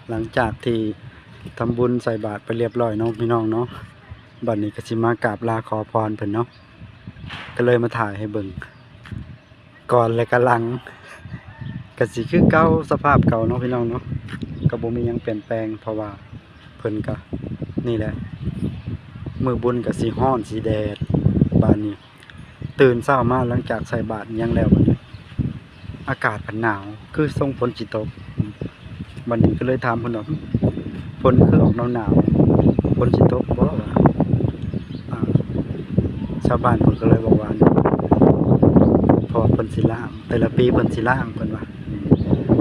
ຫຼັງຈາກທີ່ທຳບຸນໃສ່ບາດໄປລຽບລ້ອຍເນາະພີ່ນ້ອງເນາະ, ບັດນີ້ກໍຊິມາກາບລາຂໍພອນເພິ່ນເນາະ, ກໍເລີຍມາຖ່າຍໃຫ້ເບິ່ງກ່ອນ ແລະກະຫຼັງ. ກໍຊິຄືເກົ່າ ສະພາບເກົ່າເນາະພີ່ນ້ອງເນາະ, ກໍບໍ່ມີຫຍັງປ່ຽນແປງ ເພາະວ່າເພິ່ນກໍນີ້ແຫຼະ, ມື້ບຸນກໍຊິຮ້ອນຊິແດດ. ບາດນີ້ຕື່ນເຊົ້າມາ ຫຼັງຈາກໃສ່ບາດຫຍັງແລ້ວ ບັດນີ້ອາກາດພັດໜາວ ຄືຊົງຝົນຊິຕົກ. ບັດນີ້ກໍເລີຍຖາມເພິ່ນວ່າ ຝົນຄືອອກໜາວໆ ຝົນຊິຕົກບໍ່ ວ່າ ອ່າ ຊາວບ້ານເພິ່ນກໍເລີຍບອກວ່າ ເພາະວ່າເພິ່ນຊິລ້າງ ແຕ່ລະປີເພິ່ນຊິລ້າງ ເພິ່ນວ່າ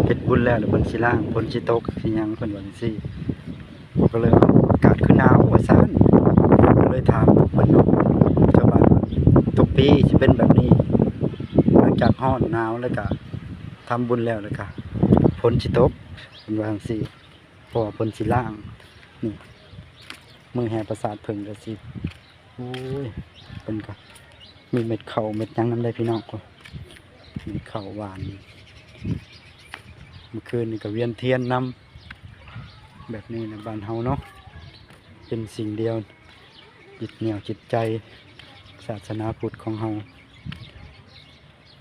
ເຮັດບຸນແລ້ວ ແລ້ວເພິ່ນຊິລ້າງ ຝົນຊິຕົກຊິຫຍັງ ເພິ່ນວ່າຈັ່ງຊີ້. ຂ້ອຍກໍເລີຍວ່າ ອາກາດຄືໜາວວ່າຊັ້ນ, ກໍເລີຍຖາມເພິ່ນເນາະ ຊາວບ້ານວ່າ ທຸກປີຊິເປັນແບບນີ້ ຫຼັງຈາກຮ້ອນໜາວ ແລ້ວກະທຳບຸນແລ້ວ ແລ້ວກະຝົນຊິຕົກ ເພິ່ນວ່າຈັ່ງຊີ້. ເພາະວ່າເພິ່ນຊິລ້າງ ນີ້ ມື້ແຫ່ປາສາດເຜິ້ງກໍຊິ ໂອ້ຍ ເພິ່ນກໍມີເມັດເຂົ້າເມັດຫຍັງນຳໄດ໋ພີ່ນ້ອງ. ເມັດເຂົ້າຫວານ ມື້ຄືນນີ້ກໍວຽນທຽນນຳ ແບບນີ້ນະ ບ້ານເຮົາເນາະ ເປັນສິ່ງດຽວຍຶດໜຽວຈິດໃຈ ສາສະໜາພຸດຂອງເຮົາ.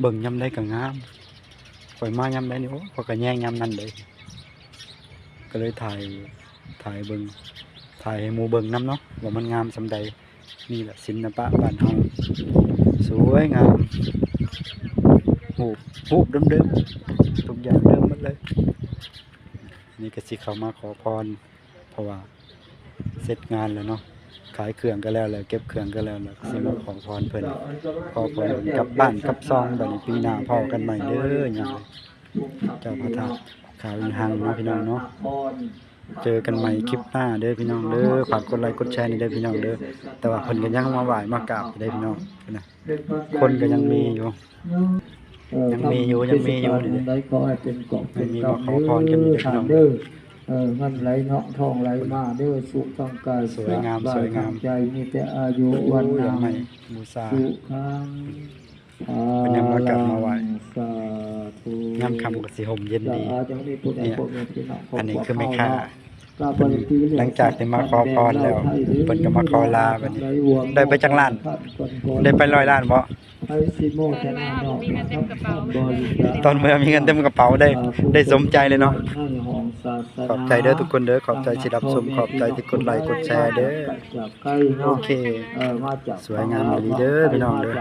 ເບິ່ງຍາມໃດກໍງາມ, ຂ້ອຍມາຍາມໃດນີ້ ໂອ້ ຂ້ອຍກໍແຍງຍາມນັ້ນເດ້. ກໍເລີຍຖ່າຍ ຖ່າຍເບິ່ງ ຖ່າຍໃຫ້ໝູ່ເບິ່ງນຳເນາະ ວ່າມັນງາມສ່ຳໃດ. ນີ້ແຫຼະສິລະປະບ້ານເຮົາ ສວຍງາມ, ຮູບ ຮູບເດີມໆ ທຸກຢ່າງເດີມໝົດເລີຍ. ນີ້ກໍຊິເຂົ້າມາຂໍພອນ ເພາະວ່າເສັດງານແລ້ວເນາະ, ຂາຍເຄື່ອງກໍແລ້ວແລ້ວ ເກັບເຄື່ອງກໍແລ້ວແລ້ວ ກໍຊິມາຂໍພອນເພິ່ນ ຂໍພອນກັບບ້ານກັບຊ່ອງ. ບັດນີ້ປີໜ້າພໍ້ກັນໃໝ່ເດີຍາຍ ເຈົ້າພະທາດຂາວອີ່ຮັງເນາະ ພີ່ນ້ອງເນາະ. ເຈີກັນໃໝ່ຄລິບໜ້າເດີພີ່ນ້ອງເດີ, ຝາກກົດໄລກົດແຊແດ່ເດີພີ່ນ້ອງເດີ. ແຕ່ວ່າເພິ່ນກໍຍັງມາໄຫວ້ມາກາບຢູ່ເດ້ພີ່ນ້ອງ, ພຸ້ນນະ ຄົນກໍຍັງມີຢູ່ ເອີ ຍັງມີຢູ່ ຍັງມີຢູ່ນີ້ເດ້ ໃດຂໍໃຫ້ເປັນກອບເປັນກຳເດີທ່ານເດີ. ເອີ ເງິນໄຫຼເນາະ ທອງໄຫຼມາເດີ ສຸກທາງກາຍ ສວຍງາມ ສະບາຍ ສວຍງາມ ທາງໃຈ ມີແຕ່ອາຍຸ ໂອ້ຍ ວັນນະ ດອກໄມ້ບູຊາ ສຸຂັງ ເພິ່ນຍັງມາກາບມາໄຫວ້ ສາທຸ ຍາມຄ່ຳກໍຊິຮົ່ມເຢັນດີ. ນີ້ ອັນນີ້ຄືແມ່ຄ້າ ເພິ່ນຫຼັງຈາກທີ່ມາຂໍພອນແລ້ວ ເພິ່ນກໍມາຂໍລາ. ບັດນີ້ໄດ້ໄປຈັກລ້ານ? ໄດ້ໄປຮ້ອຍລ້ານບໍ່? ຕອນເມືອມີເງິນເຕັມກະເປົາ ໄດ້ ໄດ້ສົມໃຈເລີຍເນາະ. ຂອບໃຈເດີທຸກຄົນເດີ, ຂອບໃຈທີ່ຮັບຊົມ, ຂອບໃຈທີ່ກົດໄລກົດແຊເດີ. ໂອເຄ ສວຍງາມອີ່ຫຼີເດີພີ່ນ້ອງເດີ.